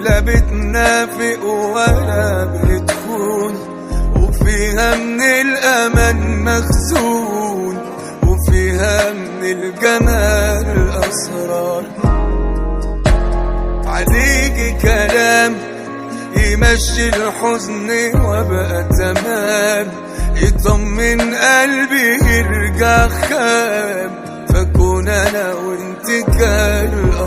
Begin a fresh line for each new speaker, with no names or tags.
لا بتنافق ولا بتخون، وفيها من الأمان مخزون، وفيها من الجمال أسرار. عليكي كلام يمشي الحزن وابقى تمام، يطمن قلبي يرجع خام، فكون انا وانت كالأقران.